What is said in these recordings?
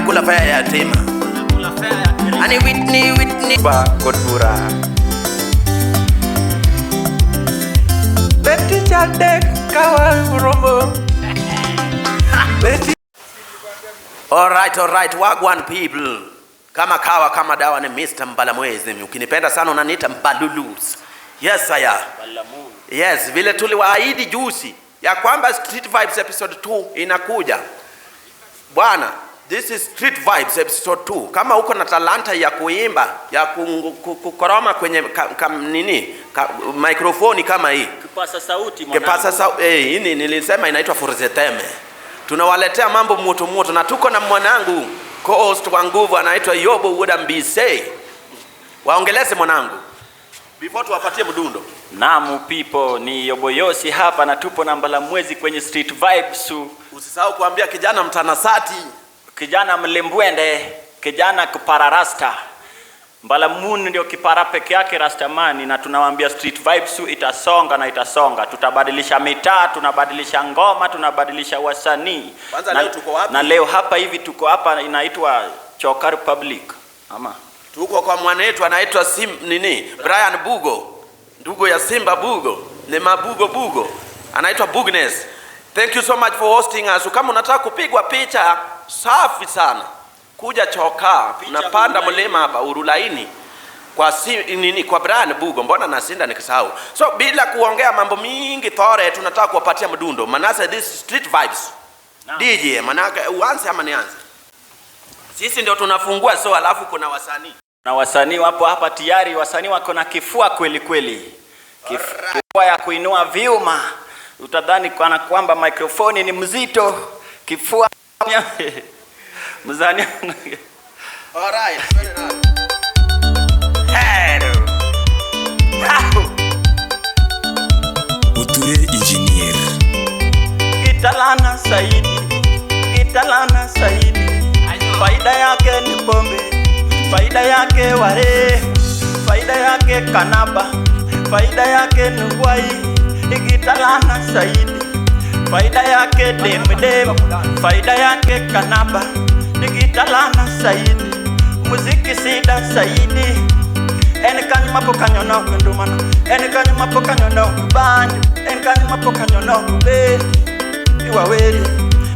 Nakula fare ya yatima. Ani Whitney Whitney Ba kod bura. Betty Chadek kawa romo. Betty. All right, wagwan people. Kama kawa kama dawa ni Mr. Mbalamwezi. Ukinipenda sana unaniita Mbalulus. Yes, I. Yes, vile tuliwaahidi juzi ya kwamba Street Vibes episode 2 inakuja. Bwana, this is Street Vibes episode 2. Kama uko na talanta ya kuimba, ya kukoroma kwenye nini, microphone kama hii. Kipasa sauti mwanangu. Kipasa sauti, hii nilisema inaitwa Forzeteme. Tunawaletea mambo moto moto na tuko na mwanangu co-host wa nguvu anaitwa Yobo Woodambise. Waongeleze mwanangu. Before tuwapatie mdundo. Naam people, ni Yoboyosi hapa na tupo na Mbalamwezi kwenye Street Vibes. Usisahau kuambia kijana mtanasati, kijana mlembwende, kijana kipara rasta. Mbalamun ndio kipara peke yake rastamani, na tunawaambia Street Vibes itasonga na itasonga. Tutabadilisha mitaa, tunabadilisha ngoma, tunabadilisha wasanii. Kwanza leo tuko wapi? Na leo hapa hivi tuko hapa inaitwa Choka Republic. Ama tuko kwa mwanetu anaitwa Brian Bugo, ndugu ya Simba Bugo, ni Mabugo Bugo, anaitwa Bugnes. Thank you so much for hosting us. Kama unataka kupigwa picha safi sana, kuja Choka, unapanda mlima hapa Urulaini kwa kwa Brian Bugo. Mbona nasinda nikisahau? So bila kuongea mambo mingi thore, tunataka kuwapatia mdundo. Manase, this Street Vibes. Naam. DJ, manake uanze ama nianze? Sisi ndio tunafungua, so alafu kuna wasanii. Na wasanii wapo hapa tayari, wasanii wako na kifua kweli kweli. Kifua ya kuinua vyuma. Utadhani kana kwamba mikrofoni ni mzito. Kifua mzani. All right. Hello. Uture engineer. Kitalana Saidi, kitalana Saidi. Faida yake ni pombe, faida yake ware, faida yake kanaba, faida yake ni ngwai. Ikitalana Saidi, faida yake dem, faida yake kanaba. Nikitalana Saidi, muziki sida Saidi. En kanyo mapokanyo no kundumana, en kanyo mapokanyo no kubanjo, en kanyo mapokanyo no kubeti. Iwaweri,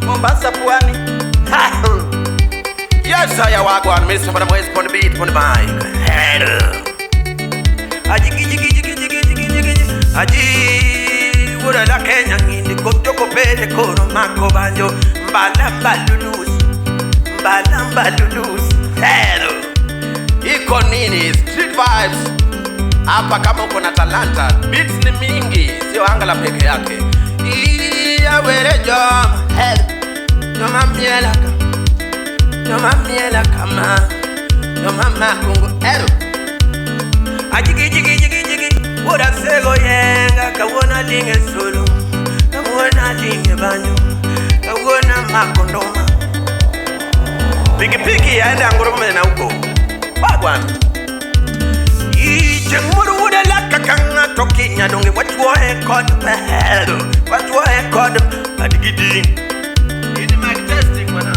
Mombasa pwani. Ha! Yes, I am wagwan, Mr. Mbalamwezi on the beat, on the mic. Hello. Ajiki jiki jiki jiki jiki jiki. Aji wura la Kenya ngindi kotoko pele koro mako banjo mbala mbalulus. Mbala mbalulus. Hello. Iko nini? Street Vibes. Hapa kama uko na talanta, beats ni mingi, sio angala peke yake. Iya were jom. Hello. Joma miela ka. Joma miela kama. Joma makungu. Hello. Ajigi jigi jigi jigi. Ora sego yenga kawona linge solo. Kawona linge banyo. Kawona makondoma. Piki piki yaenda ngurume na huko. Wagwan. Iche muruda laka kanga tokinya donge wachwo e kod pelo. Wachwo e kod adigidi. Ini mic testing bwana.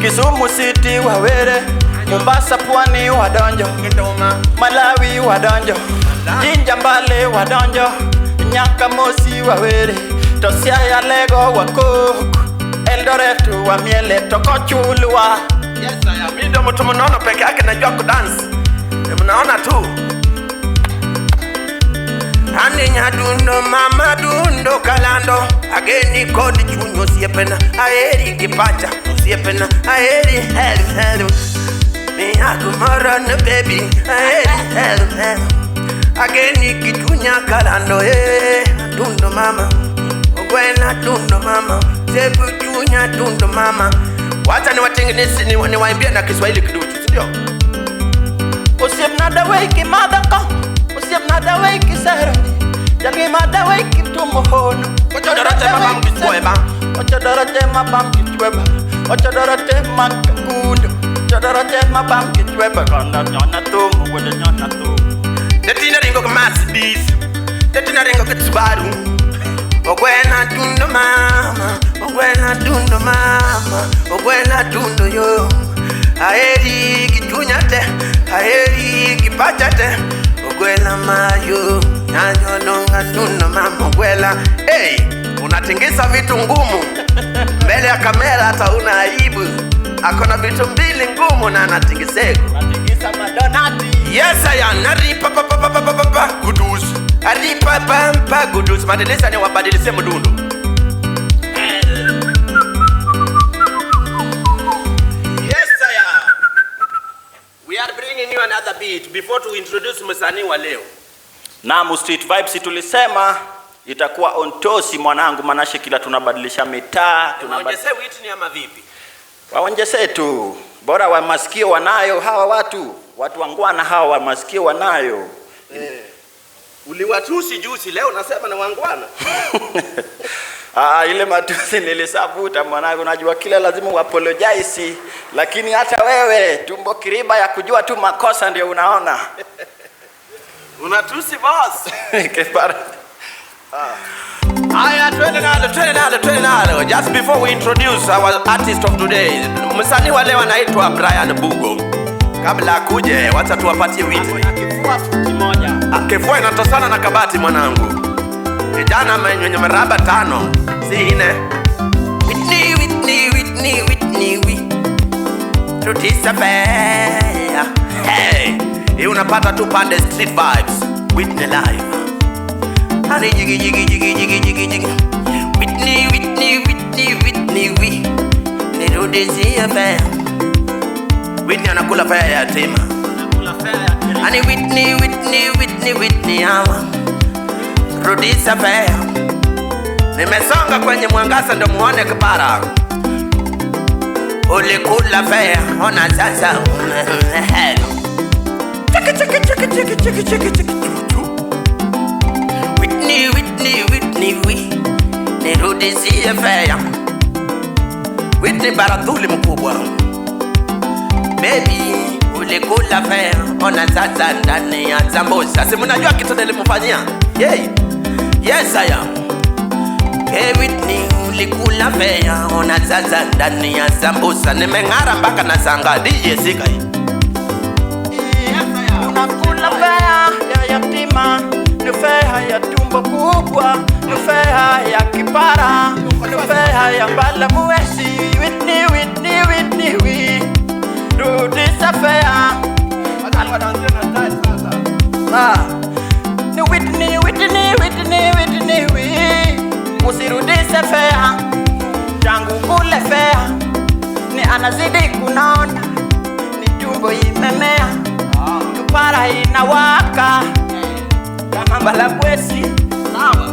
Kisumu City wawere, Mombasa pwani wadonjo, Kidoma, Malawi wadonjo, Jinja Mbale wadonjo, Nyakamosi wawere, Tosiaya Lego wakok, Eldoret wa miele tokochulwa. Yes, I am. Mimi ndio mtu mnono peke yake najua kudance. Mnaona tu. Ani nyadundo mama dundo kalando ageni kodi chunyo siepena aeri kipacha siepena aeri hello hello me akumara ne baby aeri hello hello ageni kitunya kalando dundo mama ogwena dundo mama sepu chunya dundo mama. Wacha niwatengeneze niwaimbie na Kiswahili kidogo, si ndio? Usiepna dawe kimadaka, usiepna dawe kisero, jalgi madawe kitumohono. Ochodorote mabam kitweba. Ochodorote mabam kitweba. Ochodorote makakundo. Ochodorote mabam kitweba. Kanda nyona tumu, wede nyona tumu. Tetina ringo kwa Mercedes. Tetina ringo kwa Subaru. Ogwena dundo mama, ogwena dundo mama, ogwena na tundu yo. Aeri kitunyate, aeri kipachate. Ogwela mayo, nyanyolonga tuno mama ogwela. Hey, unatingisa vitu ngumu mbele ya kamera, hata una aibu. Akona vitu mbili ngumu na anatingiseko. Natingisa madonati. Yes, I am. Naripa pa pa pa pa pa pa pa gudus. Aripa pa pa gudus. Badilisha ni wabadilishe mdundo. Yes, I am. We are bringing you another beat before to introduce msanii wa leo. Naam, Street Vibes tulisema itakuwa ontosi mwanangu, manashe kila tunabadilisha mitaa, Tunaongezea Whitney ama vipi? Waongezee tu, bora wa masikio wanayo hawa watu, watu wangwana hawa wa masikio wanayo. Uliwatusi juzi, leo nasema na wangwana. Ah, ile matusi nilisavuta mwanangu, najua kila lazima uapologize, lakini hata wewe tumbo kiriba ya kujua tu makosa ndio unaona. Unatusi boss. Kipara. Haya, twende nalo, twende nalo, twende nalo. Just before we introduce our artist of today, msanii wa leo anaitwa Brian Bugo. Kabla akuje, wacha tuwapatie Whitney. Kifua futi moja. Ah, kifua inatosana na kabati mwanangu. Kijana mwenye miraba 5, si 4. Whitney, Whitney, Whitney, Whitney, Whitney. Tutisa fair. Hey, hii unapata tu pande Street Vibes. Whitney live. Ani jigi jigi jigi jigi jigi jigi. Whitney, Whitney, Whitney, Whitney, Whitney. Nirudishie fair. Whitney anakula fair ya yatima. Ani Whitney, Whitney, Whitney, Whitney hawa. Rudisha fair. Nimesonga kwenye mwangaza ndo muone kipara. Ulikula fair, ona sasa. Chiki chiki chiki chiki chiki chiki chiki chu. Whitney, Whitney, Whitney, Whitney. Nirudishie fair. Whitney baradhuli mkubwa. Baby, ulikula fair, ona sasa ndani ya sambusa. Si mnajua kitu nilimfanyia? Yeah. Yes, I am. Hey Whitney, ulikula fair, ona sasa ndani ya sambusa. Nimeng'ara mpaka nashangaa. DJ sika hii. Unakula fea ya yatima, ni fea ya tumbo kubwa, ni fea ya kipara, ni fea ya mbala muwesi. Whitney, Whitney, Whitney, Whitney. Rudisha fea. Ah. Ni Whitney, Whitney, Whitney, Whitney, Whitney. Usirudishe fea. Tangu kule fea ni anazidi kunona, ni tumbo imemea, kipara inawaka kama mbalabwesi.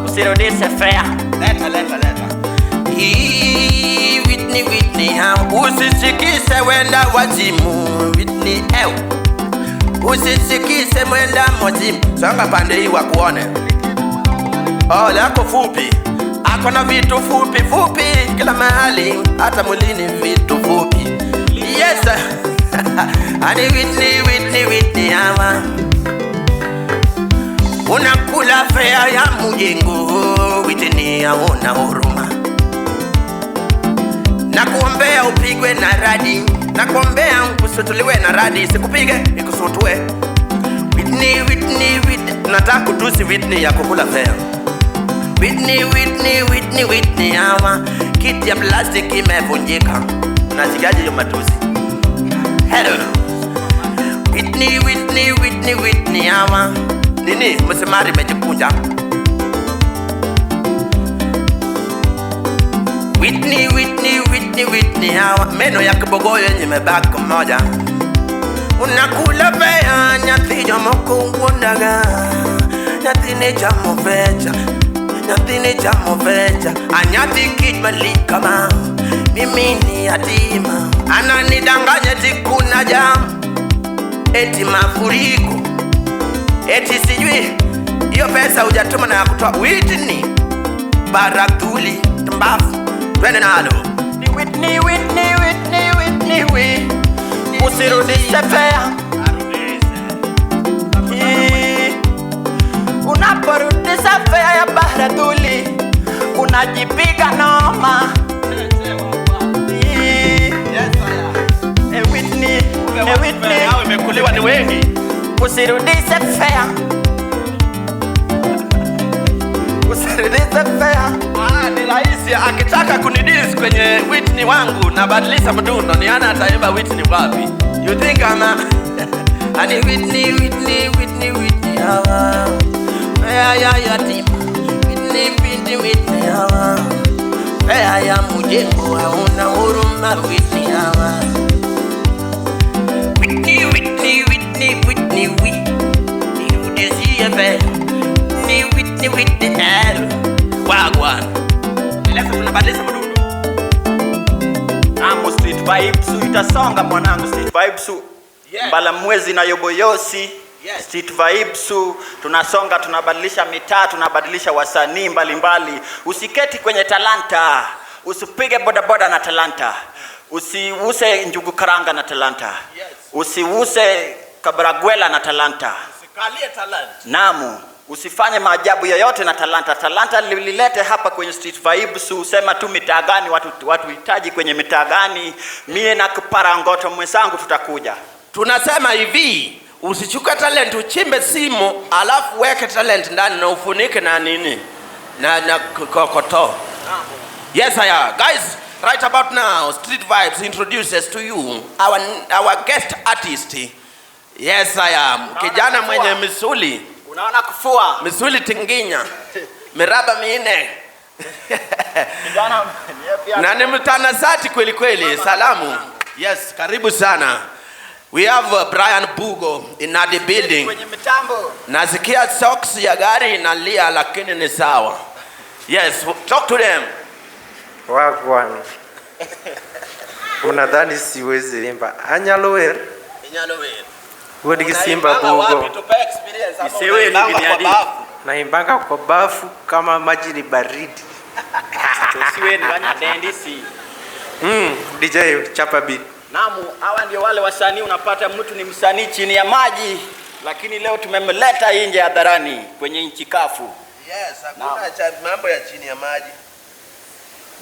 Usirudishe fea. Leta, leta, leta. Hii, Whitney, Whitney, usisikise wenda wazimu. Whitney, ew. Usisikise mwenda mwazimu. Songa pande hii wakuone. Oh, lako fupi. Akona vitu fupi fupi kila mahali, hata mwilini vitu fupi. Yes. Ani Whitney, Whitney, Whitney hawa. Unakula fea ya mjengo, Whitney hauna huruma. Nakuombea upigwe na radi, nakuombea usutuliwe na radi, sikupige ikusutue. Whitney, Whitney, Whitney, nataka kutusi Whitney ya kukula fea. Whitney, Whitney, Whitney, Whitney hawa, kiti ya plastiki imevunjika. Unasikiaje hiyo matusi? Hello. Whitney, Whitney, Whitney, Whitney hawa. Nini msumari imejikunja? Whitney, Whitney, Whitney, Whitney hawa, meno ya kibogoyo yenye imebaki moja. Unakula fea nyathi jomoko wuondaga, nyathi ne chamo vecha, nyathi ne chamo vecha, anyathi kich malich kama mimi ni yatima. Ananidanganya eti kuna jam, eti mafuriko, eti sijui hiyo pesa hujatuma na ya kutoa. Whitney baradhuli mbafu, twende nalo. Ni Whitney, Whitney, Whitney, Whitney, Whitney. Usirudishe fea. Unaporudisha fea ya baradhuli unajipiga noma. Usirudishe fare. Usirudishe fare. Ah, ni rahisi akitaka kunidis kwenye Whitney wangu nabadilisha mdundo, niana ataimba Whitney wapi? You think I'm a Ani Whitney, Whitney, Whitney, Whitney, hawa. Ya ya ya team. Whitney, Whitney, Whitney, hawa. Ya ya mujengo hauna huruma Whitney, hawa. Whitney, Whitney, Whitney, Whitney, Whitney. Nirudishie fare. Whitney, Whitney, Whitney, hawa. Wagwan. Alafu tunabadilisha mdundo. Naam, Street Vibes itasonga mwanangu, Street Vibes. Yeah. Mbalamwezi na Yoboyosi. Yes. Street Vibes tunasonga, tunabadilisha mitaa, tunabadilisha wasanii mbalimbali. Usiketi kwenye talanta, usipige bodaboda na talanta, usiuse njugu karanga na talanta. Yes. Usiuse kabaragwela na talanta. Sikalie talent. Namu, usifanye maajabu yoyote na talanta. Talanta lilete hapa kwenye Street Vibes, usema tu mitaa gani watu hitaji kwenye mitaa gani. Mie na Kiparangoto mwenzangu tutakuja. Tunasema hivi, usichukue talent uchimbe simu alafu weke talent ndani na ufunike na nini na kokoto. Yes, I am. Guys, right about now, Street Vibes introduces to you our guest artist. Yes, I am. Kijana mwenye misuli, Unaona kufua misuli tinginya, miraba minne. kijana Na ni mtanasati kweli kweli. Salamu. Yes, karibu sana. We have Brian Bugo in the building. Kwenye mitambo. Nasikia socks ya gari inalia lakini ni sawa. Yes, talk to them. Wagwan. Unadhani siwezi imba? Anyalo wer. Wuod gi Simba Bugo. Isiwe ni biniadi. Naimbanga kwa bafu kama maji ni baridi. Tusiwe ni wanyadendisi. DJ chapa beat. Namu, hawa ndio wale wasanii unapata mtu ni msanii chini ya maji, lakini leo tumemleta nje hadharani kwenye nchi kafu. Yes, hakuna cha mambo ya chini ya maji.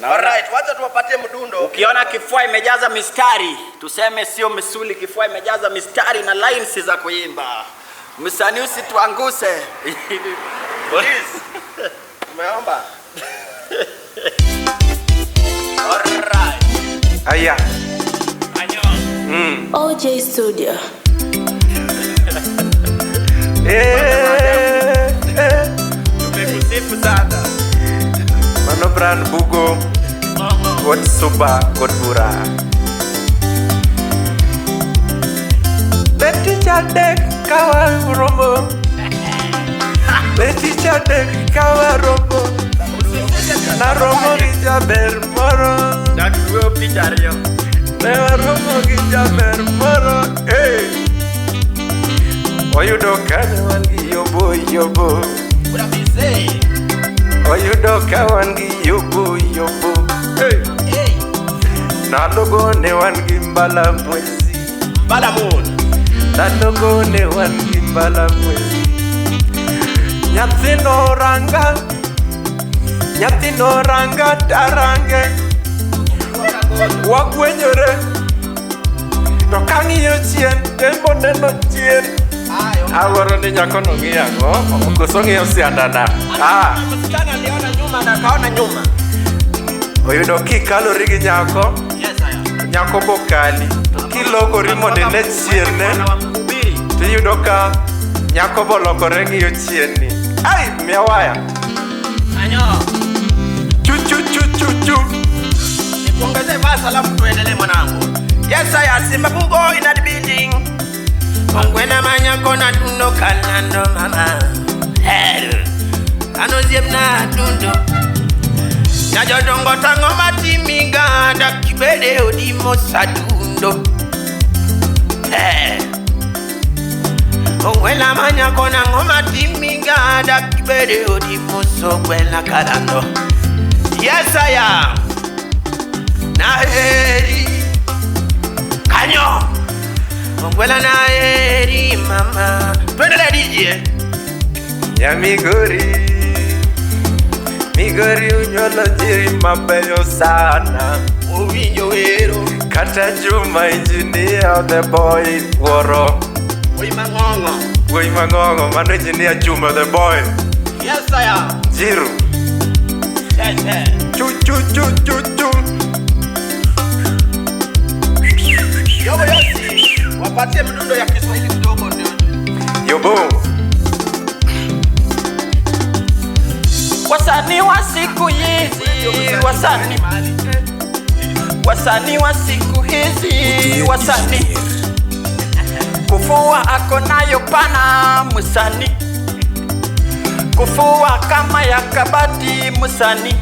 Naona- Alright, wacha tuwapatie mdundo. Ukiona kifua imejaza mistari, tuseme sio misuli, kifua imejaza mistari na lines za kuimba. Msanii usituanguse. Please. Tumeomba. Alright. Aya. OJ Studio. Eh, eh. Tumekusifu sana. Mano Brian Bugo. God Suba, God Bura. Beti chadek kawa rombo. Beti chadek kawa rombo. Na romo gi jaber moro. Ne waromo gi jaber moro. Hey. Oyudo ka ne wan gi yobo yobo. Oyudo ka wan gi yobo yobo. Hey. Ndalogo ne wan gi mbala mwezi. Balamun. Ndalogo ne wan gi mbala mwezi. Nyathino ranga. Nyathino ranga tarange. Wagwenyore. To kang'iyo chien, tembo neno chien. Awuoro ni nyakono ng'iyo ang'o? Koso ng'iyo siandana? Ah. Msichana aliona nyuma na akaona nyuma. Oyudo kikalori gi nyako, Yes, I am. nyako bokali. To kilokori mondo ine chien ne, tiyudo ka nyako bolokore ng'iyo chien ni. Ai, miya waya. Anyo. Chu chu chu chu chu. Nikuongezee verse alafu tuendelee mwanangu. Yes, I am Simba Bugo in the building. Ongwena manya kona dundo kalando mama. Hell. Kano na dundo. Nyajodongo tango matimiga dakibede odimo sadundo. Hey. Ongwela manya kona ngoma timiga dakibede odimo sogwela kalando. Yes, I am. Naheri Kanyo Ongwela naheri mama. Tuendelee DJ. Ya Migori. Migori unyuolo nyiri mabeyo sana. Owinjo wero. Kata Juma engineer the boy wuoro. Oi mang'ong'o. Wuoyi mang'ongo, mano engineer Juma the boy. Yes, I am. Jiru. Che, che. Chu chu chu chu chu. Yobo Yosi, wapatie mdundo ya Kiswahili kidogo ndio. Yobo. Wasanii wa siku hizi, wasanii wasanii wa siku hizi, wasanii kufua ako nayo pana msanii, kufua kama ya kabati msanii,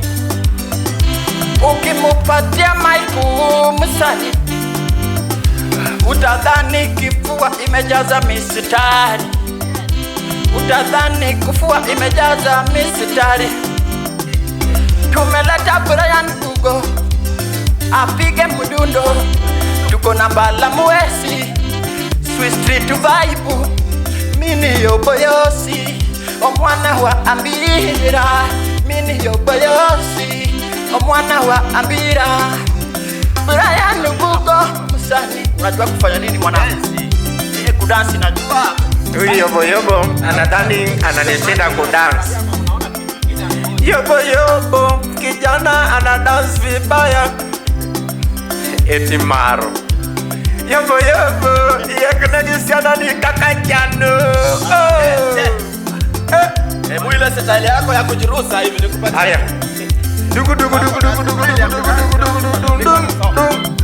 ukimupatia maiku msanii, utadhani kifua imejaza misitari, utadhani kifua imejaza misitari. Tumeleta Brian Ugo apige mdundo, tuko na Mbala Mwesi, Swiss Street Vibe, mini yoboyosi, omwana wa Ambira, mini yoboyosi, omwana wa Ambira. Brian Ugo msanii, unajua kufanya nini mwanangu? Mimi kudansi najua. Huyu yobo yobo anadhani ananishinda kudance. Yobo yobo kijana ana dance vibaya. Eti maro. Yobo yobo yekunajisiana ni kaka chano. Oh. Eh. Hebu ile style yako ya kujirusa hivi nikupatie. Haya. Dugu dugu dugu dugu dugu dugu dugu dugu dugu dugu dugu dugu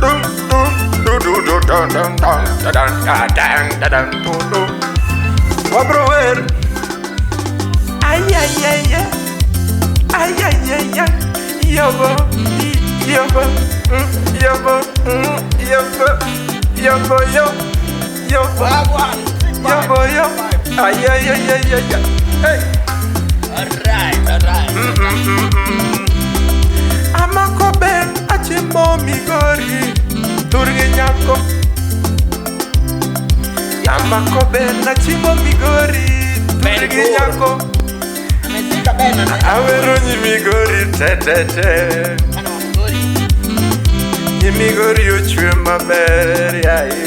dun dun dun dun dun dun dun dun. Wabro wer. Ay ay ay ay. Ay ay ay ay. Yobo yobo yobo yobo yobo yo yobo yobo yo. Ay ay ay ay ay. Hey. Alright, alright. Amako ben achimo migori turgi nyako. Amako ben achimo migori turgi nyako. Amefika Ben ana Awero nyi migori te te te. ana Migori. Nyi migori ochwe maber yae.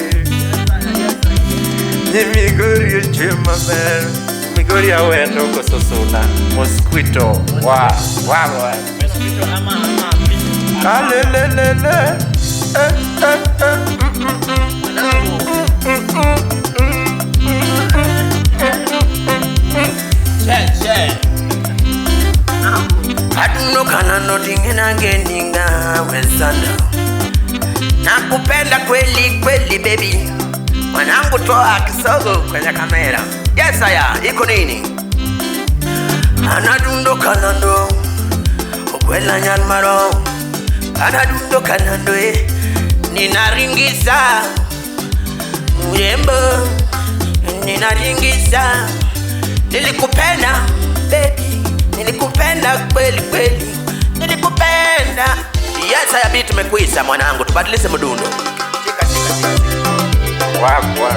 Nyi migori ochwe maber. Migori awendo koso suna. Mosquito. Wa wa wa. Mosquito ama ama fish. Alelelele. Eh eh eh. Mm, mm, mm, mm. Che, che. Aduno kana notingena geninga wesanda. Nakupenda kweli kweli baby. Mwanangu toa kisogo kwenye kamera. Yes aya, iko nini? Anadundo kanando. Okwela nyanmaro. Anadundo kanando eh. Ninaringisa. Mrembo. Ninaringisa. Nilikupenda baby. Nilikupenda kweli kweli. Nilikupenda. Yes aya, beat tumekuisa mwanangu, tubadilishe mdundo. Shika shika shika. Wa wa.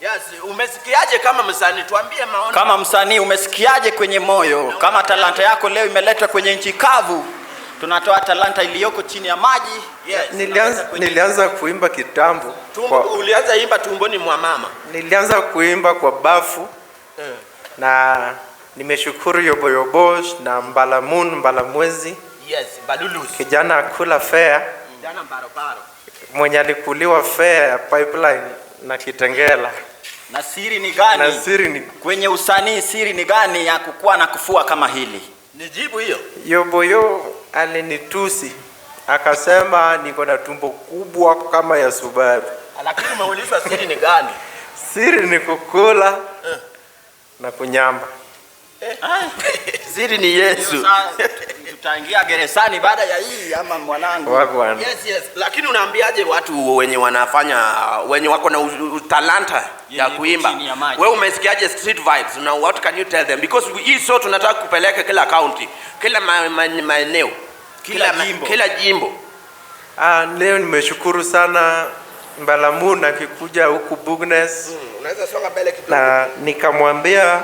Yes, umesikiaje kama msanii? Tuambie maoni. Kama msanii umesikiaje kwenye moyo? Kama talanta yako leo imeletwa kwenye nchi kavu, tunatoa talanta iliyoko chini ya maji. Yes. Nilianza kuimba kitambo. Tumbo, ulianza imba tumboni mwa mama. Nilianza kuimba kwa bafu na nimeshukuru Yobo Yobo na Mbalamun Mbalamwezi, Yes, Balulus. kijana akula fare, Kijana barobaro. mwenye alikuliwa fare ya pipeline na Kitengela. Na siri ni gani? Na siri ni Kwenye usanii siri ni gani ya kukua na kufua kama hili? Nijibu hiyo. Yoboyo alinitusi akasema niko na tumbo kubwa kama ya Subaru. Lakini umeulizwa siri ni gani? Siri ni kukula na kunyamba. Siri ni Yesu. Sasa, tutaingia gerezani baada ya hii ama mwanangu? Wa bwana. Yes. Lakini unaambiaje watu wenye wanafanya wenye wako na talanta ya Yenye kuimba? chini ya maji. Wewe umesikiaje street vibes? Now what can you tell them? Because hii show tunataka kupeleka kila county, kila maeneo, Kila jimbo. kila jimbo. Ah, leo nimeshukuru sana Mbalamun akikuja huku Bugnes Unaweza songa mbele kidogo. na nikamwambia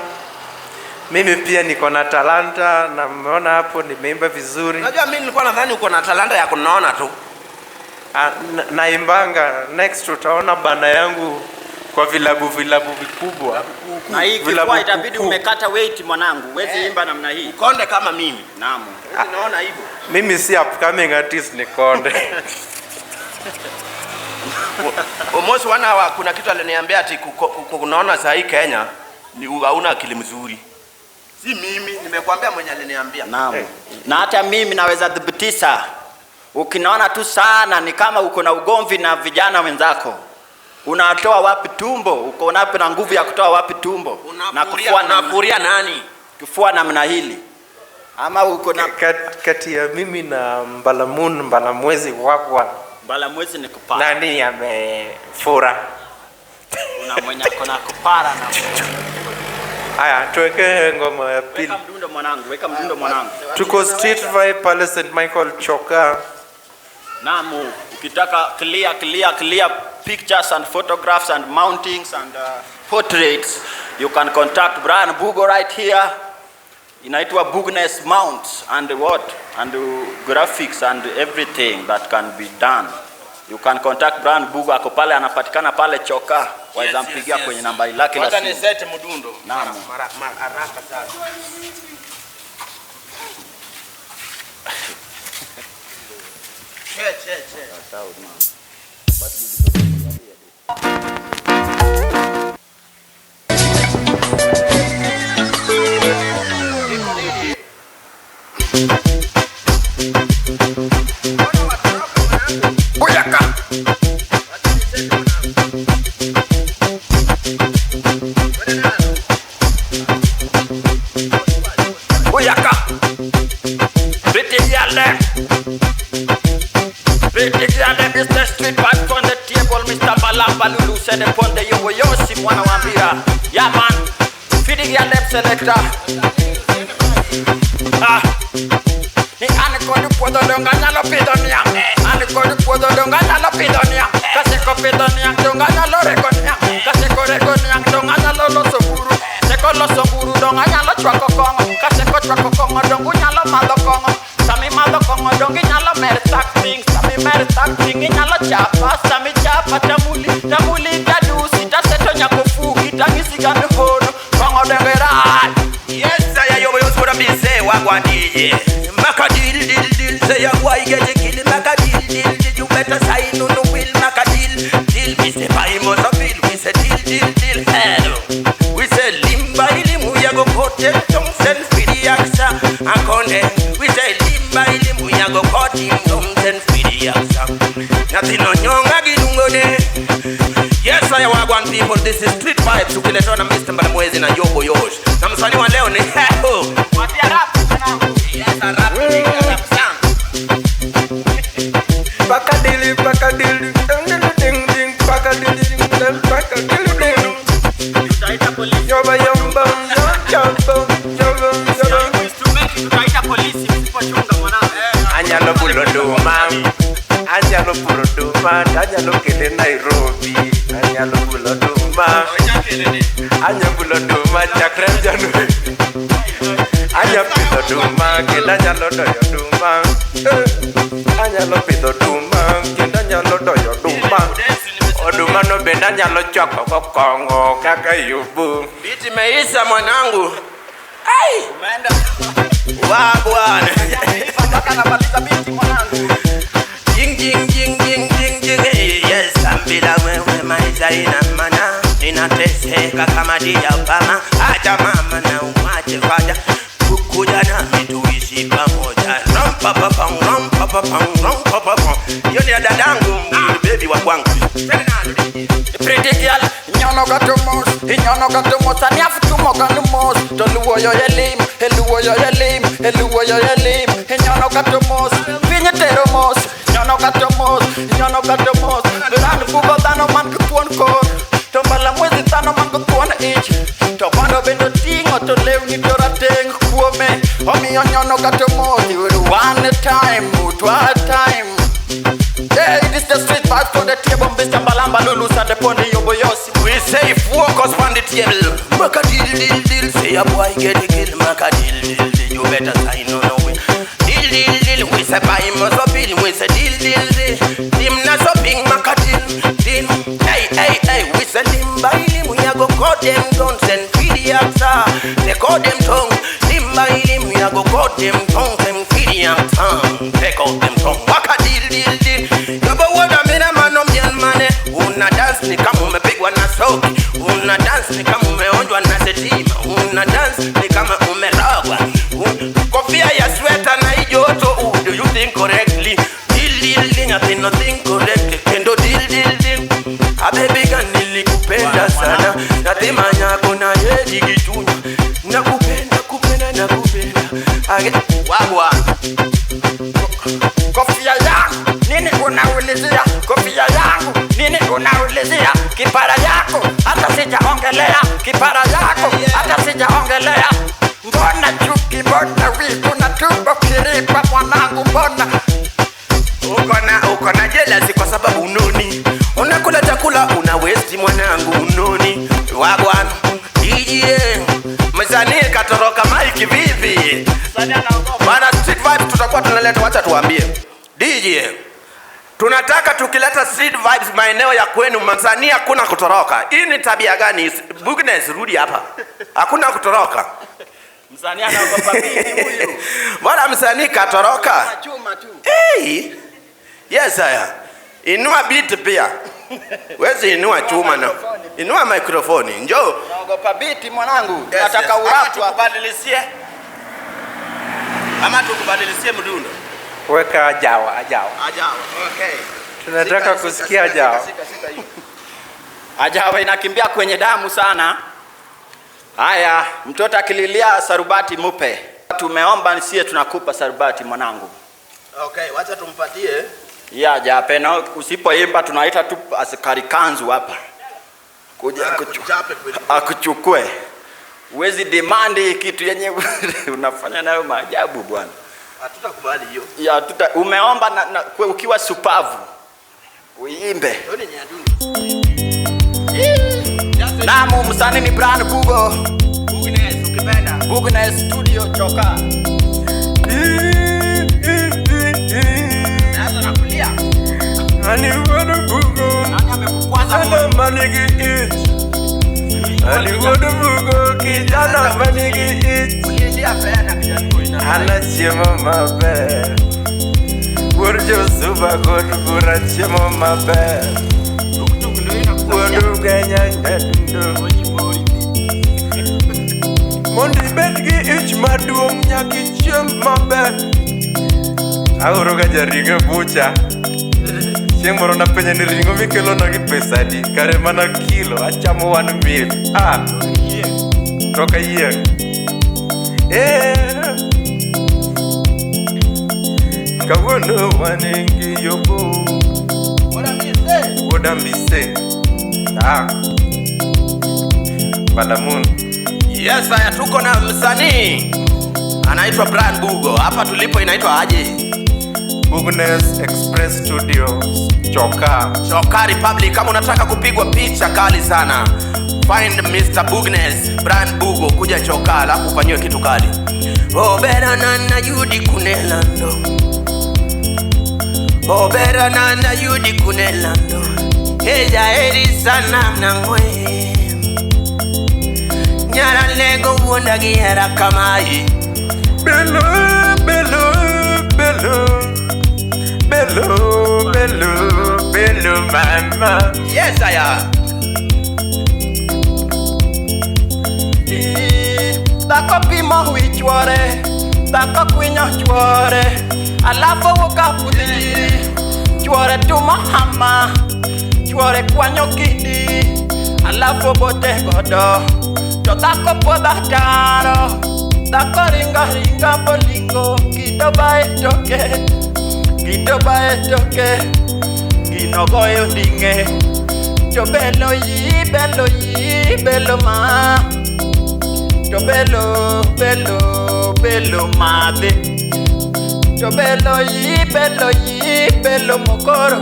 mimi pia niko na talanta na mmeona hapo nimeimba vizuri. Unajua mimi nilikuwa nadhani uko na talanta ya kunona tu. Ah, naimbanga next utaona bana yangu Kwa vilabu vikubwa. Na hii Vilabu kifua itabidi kukuu. Umekata weight mwanangu, huwezi imba namna hii. Ukonde kama mimi. Naam. Naona hivyo. Mimi si upcoming artist, ni konde. Almost one hour kuna kitu aliniambia ati unaona saa hii Kenya ni hauna akili mzuri. Si mimi, nimekuambia mwenye aliniambia. Naam. Na hata mimi naweza thibitisha. Ukinaona tu sana ni kama uko na ugomvi na vijana wenzako. Unatoa wapi tumbo? Uko wapi na nguvu ya kutoa wapi tumbo? Na kifua na Unafuria nani? Kifua namna hili. Ama uko na Kati ya mimi na Mbalamun Mbalamwezi wakwa. Mbalamwezi ni kupara. Nani amefura? Kuna mwenye ako na kupara na Haya, tuweke ngoma ya pili. Weka mdundo mwanangu, weka mdundo mwanangu. Tuko Street Vibe pale St Michael Choka. Naam, ukitaka clear clear clear pictures and photographs and mountings and portraits, you can contact Brian Bugo right here. Inaitwa Bugnes Mounts and what? And graphics and everything that can be done. You can contact Brian Bugo, ako pale, anapatikana pale Choka. Waweza mpigia kwenye nambari lake la Wacha simu. nisete mdundo. Naam. Mara haraka sana. Che che che. Buyaka! Buyaka! Pretty girl them. Pretty girl them is the street vibes on the table. Mr. Balamba Lulu said upon the yo yosi mwana wa mbira. Yeah man. Pretty girl them selector. Ah. Ni an kod puodho donga nyalo pidho niang'. An kod puodho donga nyalo pidho niang'. Kaseko pidho niang' donga nyalo rego niang'. Kaseko rego niang' donga nyalo loso buru. Seko loso buru donga nyalo chwako kong'o. Kaseko chwako kong'o dongu nyalo madho kong'o. Sami madho kong'o dongi nyalo mer sak ting. Sami mer sak ting inyalo chapa. Sami chapa tamuli tamuli tadusi taseto nyako fuki tang'isi gani hono. Kong'o donge rach. Yes, I am your sort of say wagwan DJ. Maka deal deal deal say ya why get a kill maka deal deal deal you better sign on the will maka deal deal we say buy must bill we say deal deal deal hello we say limba ilimu ya go kote tongsen fidi aksa akone we say limba ilimu ya go kote tongsen fidi aksa nothing on nyonga gilungone. Yes, I wagwan people, this is Street Vibes ukiletwa na Mr. Mbalamwezi na Yobo Yosh. Na msanii wa leo ni Heho. Watia rap mwanangu. Yes, I rap, nigga, rap song. Pakadili, pakadili, ding ding ding, pakadili, ding, pakadili, ding. Tutaita polisi. Yoba yamba, yamba, yoba, yoba. Instrument tutaita polisi msipochunga mwanangu. Anyalo pulo duma, anyalo pulo duma, anyalo kele Nairobi, anyalo pulo duma, anyalo pulo duma, chakre Januari. Anyalo pidho duma, kendo anyalo doyo duma. Anyalo pidho duma, kendo anyalo doyo duma. Oduma no bende anyalo chwako go kong'o kaka yubu. Biti imeisha mwanangu. Ai! Umeenda. Wa bwana. Mpaka namaliza biti mwanangu. Jing jing jing jing jing jing. Yes, bila wewe maisha ina maana. Ninateseka kama dia Obama. Acha mama na uache faja. Kukuja nami tuishi pamoja. Ram pa pa pam, ram pa pa pam, ram pa pa pam. Hiyo ni dadangu, baby wa kwangu. Pretty girl, nyono gato mos, nyono gato mos, ani afutumo ganu mos. Toluo yo yelim, eluo yo yelim, eluo yo yelim. Nyono gato mos, pinye tero mos, nyono gato mos, nyono gato mos. Ran bugo dhano man kuon kor, to mbala mwezi dhano man kuon ich. To bando bendo tingo to lewni to rateng kuome. Omiyo nyono gato mos, one time, two time. Hey, this the street vibe for the table, Mr. Mbalamba Lulu Sade Ponde Yobo Yosi. We say focus on the table. Maka deal deal deal, say a boy get a kill. Maka deal deal deal, you better sign on the way. Deal deal deal, we say buy must bill. We say deal deal deal, dim na so big maka deal deal. Hey hey hey, we say limba out them guns and feed the actor. Take out them tongue. Limb by limb, we a go cut them tongue and feed the actor. Take out them tongue. Waka deal deal deal. Yobo wada mina mano myan mane. Una dance ni kama umepigwa na soki. Una dance ni kama umeonjwa na setima. Una dance ni kama umerogwa. Kofia ya sweta na ijoto. Do you think correctly? Deal deal deal, nothing nothing correctly. Kendo deal deal deal. Abebi nilikupenda sana. Natemanya kona yeji gitunya. Nakupenda kupenda nakupenda. Age wagwa. Kofia yangu nini unaulizia? Kofia yangu nini unaulizia? Kipara yako hata sijaongelea. Kipara yako hata sijaongelea. Mbona chuki, mbona wivu na tumbo kiriba mwanangu, mbona uko na jealousy kwa sababu unoni. Unakula chakula una waste mwanangu unoni. Wagwan DJ msanii katoroka mic vipi? Bana street vibes tutakuwa tunaleta, wacha tuambie. DJ tunataka tukileta street vibes maeneo ya kwenu msanii hakuna kutoroka. Hii ni tabia gani? Bugnes rudi hapa. Hakuna kutoroka. Msanii anaogopa bibi huyu. Bwana msanii katoroka. Chuma tu. Hey. Yes haya. Inua beat pia. Wezi inua chuma na. Inua microphone. Njoo. Naogopa beat mwanangu. Yes, Nataka yes. urap Ama tukubadilisie. Ama tukubadilisie mdundo. Weka ajawa, ajawa. Ajawa. Okay. Tunataka kusikia ajawa. Ajawa inakimbia kwenye damu sana. Haya, mtoto akililia sarubati mupe. Tumeomba sie tunakupa sarubati mwanangu. Okay, wacha tumpatie. Ya jape na usipoimba tunaita tu askari kanzu hapa. Kuja akuchukue. Uwezi demand kitu yenye unafanya nayo maajabu bwana. Hatutakubali hiyo. Ya umeomba na ukiwa supavu. Uimbe. Namu msanii ni Brian Bugo. Bugnes ukipenda. Bugnes Studio Choka. Sasa nakulia. Ani wada bugo. Nani amekukwaza? Ana manigi ich. Ani wada bugo kijana manigi ich. Ulilia pena kijana. Ana chiemo maber. Wuod Josuba kod bura chiemo maber. Wuod Kenya nyadundo. Mondo ibed gi ich maduong' nyaka ichiem maber. Aoro ga jaring'o e bucha. Chieng' moro napenje ni ring'o mikelona gi pesa adi? Kare mana kilo, achamo 1 meal. Ah, tok ayieng'. Kawuono wan gi yobo. Wuod Ambise. Ah. Balamun. Yes, haya tuko na msanii anaitwa Brian Bugo. Hapa tulipo inaitwa aje? Bugnes Express Studio Choka. Choka Republic. Kama unataka kupigwa picha kali sana, find Mr. Bugnes Brian Bugo, kuja Choka alafu ufanyiwe kitu kali. Obera nana yudi kunelando. Obera nana yudi kunelando. Eja eri sana mnangwe. Nyara lego wonda gihera kamai. Belo, belo, belo. Belo, belo, belo mama. Yes I am. Dhako pimo wi chwore, dhako kwinyo chwore, alafu wuka pudhi, chwore tumo hama, chwore kwanyo kidi, alafu bote godo, to dhako puodho taro, dhako ringo ringo bolingo, kido bae toke, kido bae toke, gino goyo dinge, to belo yi, belo ma. To belo, belo, belo madhe. To belo yi, belo mokoro.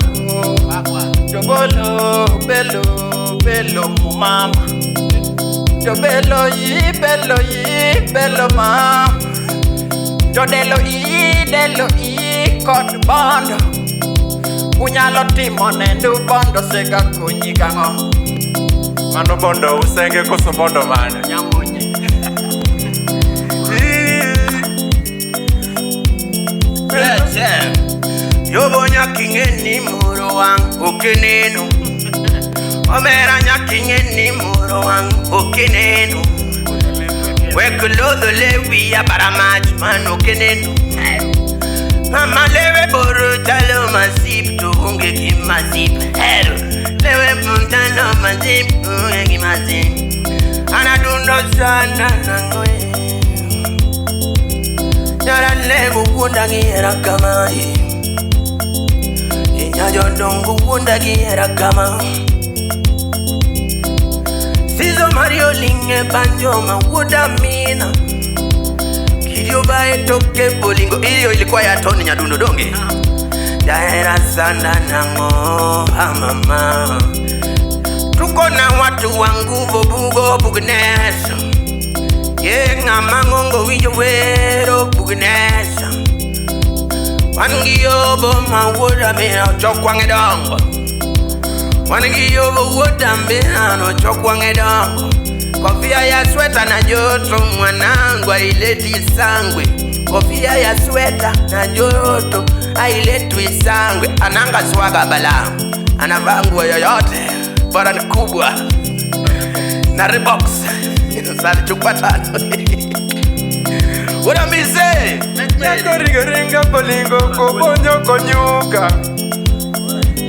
To bolo, belo, belo mumama. To belo yi, belo ma. To delo yi, kod bondo. Unyalo timo nendu bondo sega konyi gang'o. Mano bondo usenge koso bondo mane? Nyamunye. Yobo nyaking'eni moro wang' okineno. Omera nyaking'eni moro wang' okineno. Wek lodho lewi abara mach mano okineno. Mama lewe boro chalo masip to onge gi masip. Hero lewe mundano masip onge gi masip. Anadundo sana nangwe. Nyara lego wuonda gi hera kama. Inya jodongo wuonda gi hera kama. Sizo Mario linge banjo mawuoda mina. Kidio bae toke bolingo. Hiyo ilikuwa ya Tony Nyadundo donge. Jahera sana nango mama. Tuko na watu wa nguvu bugo bugnes. Ye ng'ama ngongo winjo wero bugnes. Wan gi yobo ma wuoda mina ochok wang'e dongo. Wan gi yobo wuoda mina ochok wang'e dongo. Kofia ya sweta na joto mwanangu haileti sangwe. Kofia ya sweta na joto hailetwi sangwe. Ananga swaga bala. Anavaa nguo yoyote bora ni kubwa. Na Reeboks. Sasa chukua tano. What am I say? Nyako ringo ringa bolingo kobonyo konyuka.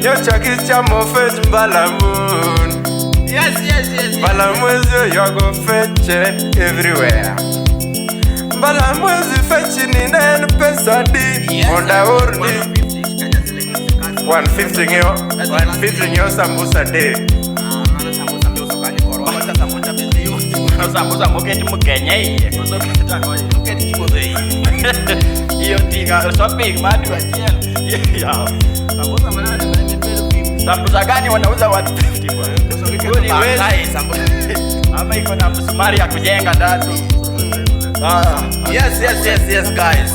Nyocha kichamo fech mbalamun. Yes. Mbalamwezi yogo feche everywhere. Mbalamwezi fechi ni nen pesa di. Yes. Onda orni 150 ng'iewo 150 ng'iewo sambusa de. Sambusa moket mukenya iye koso keto iye. Iyo tinga shopping madu achiel. Ya. Sambusa gani wanauza 150 bwana? Ni wewe. Ama iko na msumari ya kujenga ndani. Ah. Yes, guys.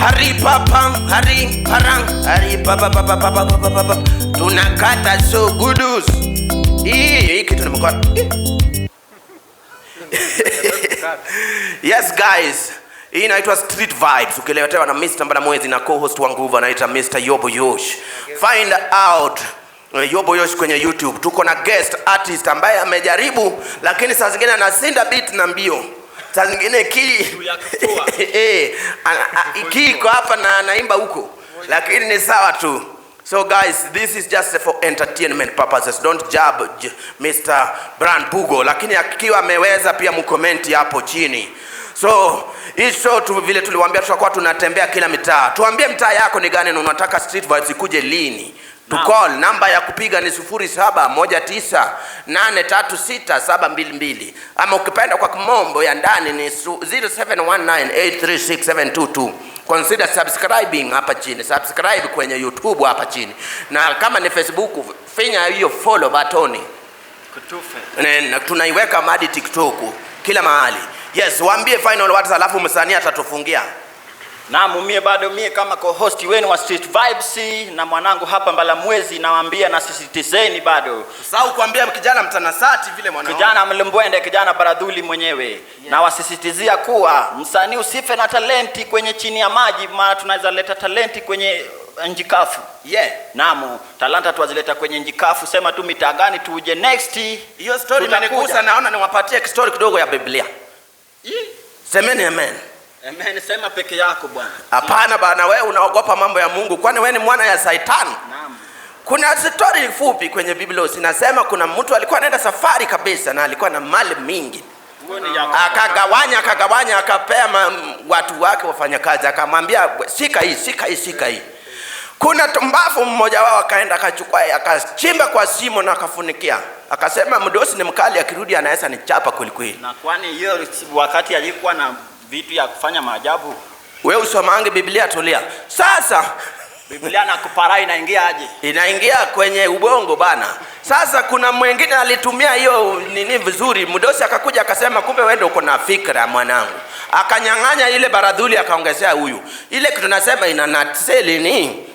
Hari papam, hari parang, hari papa papa papa papa papa. Tunakata so gudus. Hii kitu nimekata. Yes guys, hii inaitwa Street Vibes. Ukiletewa na Mr. Mbalamwezi na co-host wa nguvu anaitwa Mr. Yobo Yosh. Find out Yobo Yosh kwenye YouTube. Tuko na guest artist ambaye amejaribu lakini saa zingine anasinda beat na mbio. Saa zingine ki ki iko hapa na anaimba huko. Lakini ni sawa tu. So guys, this is just for entertainment purposes. Don't judge Mr. Brand Bugo. Lakini akiwa ameweza pia mkomenti hapo chini. So, hii show tu vile tuliwaambia tutakuwa tunatembea kila mitaa. Tuambie mtaa yako ni gani na unataka Street Vibes ikuje lini. Tu call namba ya kupiga ni 0719836722 ama ukipenda kwa kimombo ya ndani ni 0719836722. Consider subscribing hapa chini. Subscribe kwenye YouTube hapa chini. Na kama ni Facebook finya hiyo follow button. Kutufe. Na tunaiweka hadi TikTok kila mahali. Yes, waambie final words alafu msanii atatufungia. Naam, mie bado mie kama co-host wenu wa Street Vibes na mwanangu hapa Mbalamwezi nawaambia na sisitizeni bado. Usahau kuambia kijana mtanasati vile mwanao. Kijana mlimbwende, kijana baradhuli mwenyewe. Yeah. Na wasisitizia kuwa msanii usife na talenti kwenye chini ya maji, maana tunaweza leta talenti kwenye nchi kafu. Yeah. Naam, talanta tuwazileta kwenye nchi kafu, sema tu mitaa gani tuje next. Hiyo story imenigusa, naona niwapatie story kidogo ya Biblia. Semeni amen. Amen, sema peke yako bwana. Hapana bana, wewe unaogopa mambo ya Mungu. Kwani wewe ni mwana ya Saitani? Naam. Kuna story fupi kwenye Biblia inasema kuna mtu alikuwa anaenda safari kabisa na alikuwa na mali mingi. Akagawanya akapea watu wake wafanyakazi, akamwambia shika hii, shika hii, shika hii. Kuna tumbafu mmoja wao akaenda akachukua akachimba kwa shimo na akafunikia. Akasema mdosi ni mkali, akirudi anaweza nichapa kweli kweli. Na kwani hiyo wakati alikuwa na vitu ya kufanya maajabu? Wewe usomange Biblia, tulia. Sasa Biblia na kupara inaingia aje? Inaingia kwenye ubongo bana. Sasa kuna mwingine alitumia hiyo nini vizuri, mdosi akakuja akasema kumbe wewe ndio uko na fikra mwanangu. Akanyang'anya ile baradhuli akaongezea huyu. Ile kitu tunasema ina natseli ni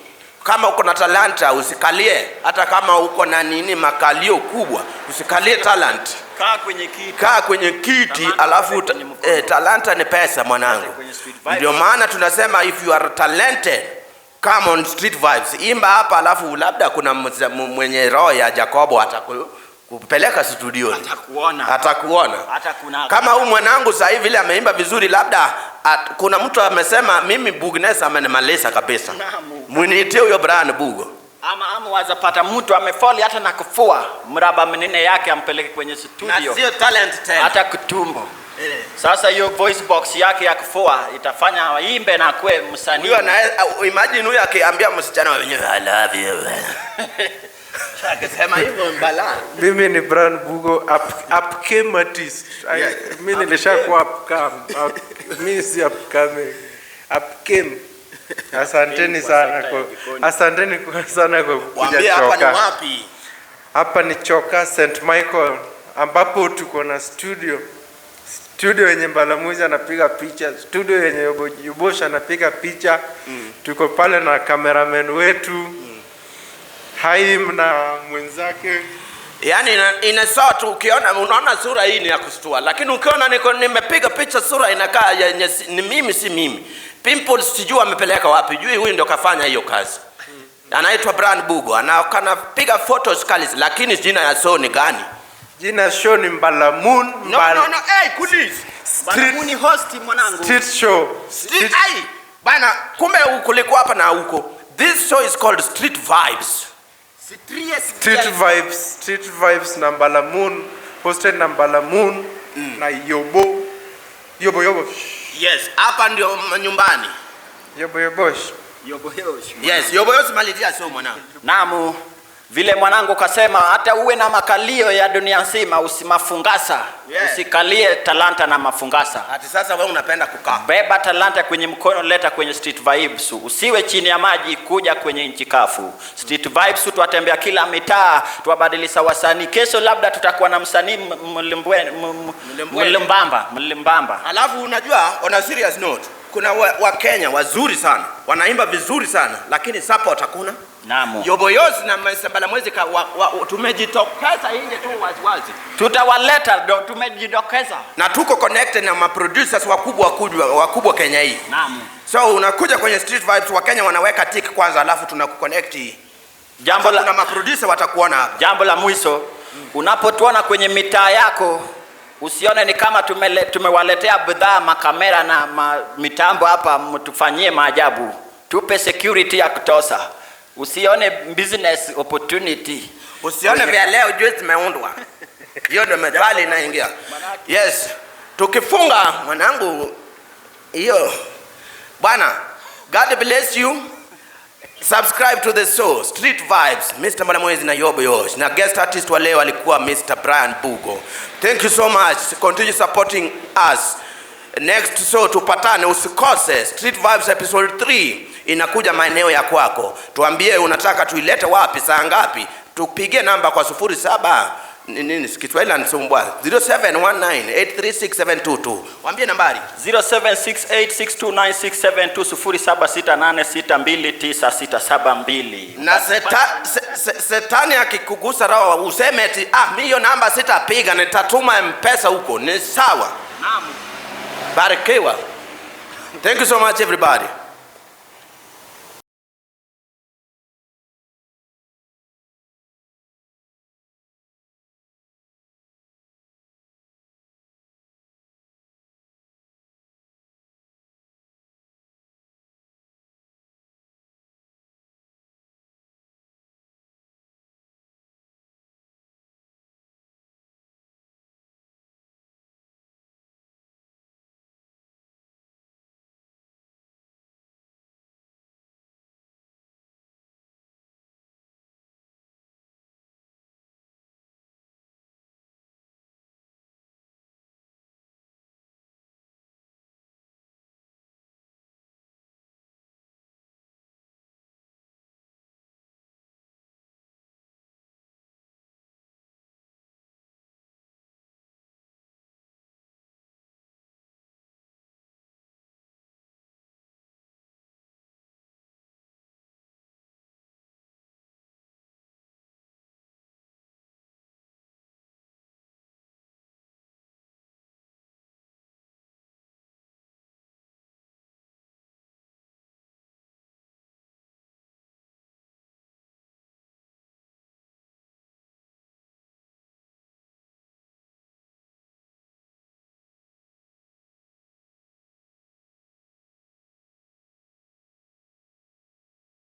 Kama uko na talanta usikalie, hata kama uko na nini makalio kubwa, usikalie talent. Kaa kwenye kiti. Kaa kwenye kiti. Talanta Alafu kwenye mkono. Talanta ni pesa, mwanangu. Kwenye Street Vibes. Ndio maana tunasema if you are talented, come on Street Vibes, imba hapa, alafu labda kuna mwenye roho ya Jacobo atakupeleka studioni. Atakuona. Atakuona. Hata kuna Kama huyu mwanangu sasa hivi vile ameimba vizuri, labda kuna mtu amesema, "Mimi Bugnes amenimaliza kabisa, Naam. muniitie huyo Brian Bugo." Ama wazapata mtu amefoli hata na kufua mraba minne yake ampeleke kwenye studio. Sio talent tena. Hata kutumbo. Sasa hiyo voice box yake ya kufua itafanya aimbe na kuwe msanii. Huyo ana imagine huyo akiambia msichana wenyewe, "I love you." Akisema hivyo, mbala. Mimi ni Brian Bugo, upcame artist. Mi nilishakuwa upcome. Mi si upcoming. Upcame. Asanteni Kwa sana sekta kwa ya jikoni. Asanteni sana kwa kuja Waambie hapa ni Choka. wapi. Hapa ni Choka St Michael ambapo tuko na studio. Studio yenye Mbalamuzi anapiga picha, studio yenye Yobosh anapiga picha. Tuko pale na cameraman wetu Haim na mwenzake. Yaani inasawa tu ukiona, unaona sura hii ni ya kustua, lakini ukiona niko nimepiga picha sura inakaa yenye ni mimi si mimi. Pimples sijui amepeleka wapi, jui huyu ndio kafanya hiyo kazi. Anaitwa Brian Bugo, anapiga photos kali, lakini jina ya show ni gani? Jina show ni Mbalamun. No, no, no, hey, kulis. Street, Ni host, mwanangu. Street show. Street, ai, bana, kumbe kulikuwa hapa na huko. This show is called Street Vibes. Street Vibes, Street Vibes na Mbalamun, hosted na Mbalamun na Yobo. Yobo Yobo. Yes, hapa ndio nyumbani. Yobo Yobosh. Yes, Yobo yote malizia show, mwanangu. Namu, vile mwanangu kasema, hata uwe na makalio ya dunia nzima usimafungasa. Usikalie talanta na mafungasa. Ati sasa wewe unapenda kukaa. Beba talanta kwenye mkono, leta kwenye Street Vibes. Usiwe chini ya maji, kuja kwenye nchi kafu. Street Vibes twatembea kila mitaa, twabadilisha wasanii. Kesho labda tutakuwa na msanii Mlimbwende. mlimbamba, mlimbamba. Alafu unajua, on a serious note, kuna wa Kenya wazuri sana, wanaimba vizuri sana, lakini support hakuna. Naam. Yoboyozi na Mbala Mwezi tumejitokeza nje tu waziwazi. Tutawaleta, tumejidokeza. Na tuko connected na maproducers wakubwa wakubwa wakubwa Kenya hii. Naam. So unakuja kwenye Street Vibes, wa Kenya wanaweka tick kwanza, alafu tunakuconnect. Jambo la Kuna maproducer watakuona hapa. Jambo la mwisho, unapotuona kwenye mitaa yako usione ni kama tumewaletea bidhaa, makamera na mitambo hapa mtufanyie maajabu. Tupe security ya kutosha. Usione business opportunity. Usione vya leo juu zimeundwa. Hiyo ndio methali inaingia. Yes. Tukifunga, mwanangu, hiyo bwana, God bless you. Subscribe to the show Street Vibes, Mr. Mwanamwezi na Yobo Yosh. Na guest artist wa leo alikuwa Mr. Brian Bugo. Thank you so much. Continue supporting us. Next show tupatane, usikose. Street Vibes episode 3 inakuja maeneo ya kwako. Tuambie unataka tuilete wapi, saa ngapi? Tupigie namba kwa 07 nini, Kiswahili anisumbua, 0719836722. Waambie nambari. 0768629672 0768629672. Na setani akikugusa roho useme eti, "Ah, mi hiyo namba sitapiga, nitatuma Mpesa huko." Ni sawa. Naam. Barikiwa. Thank you so much, everybody.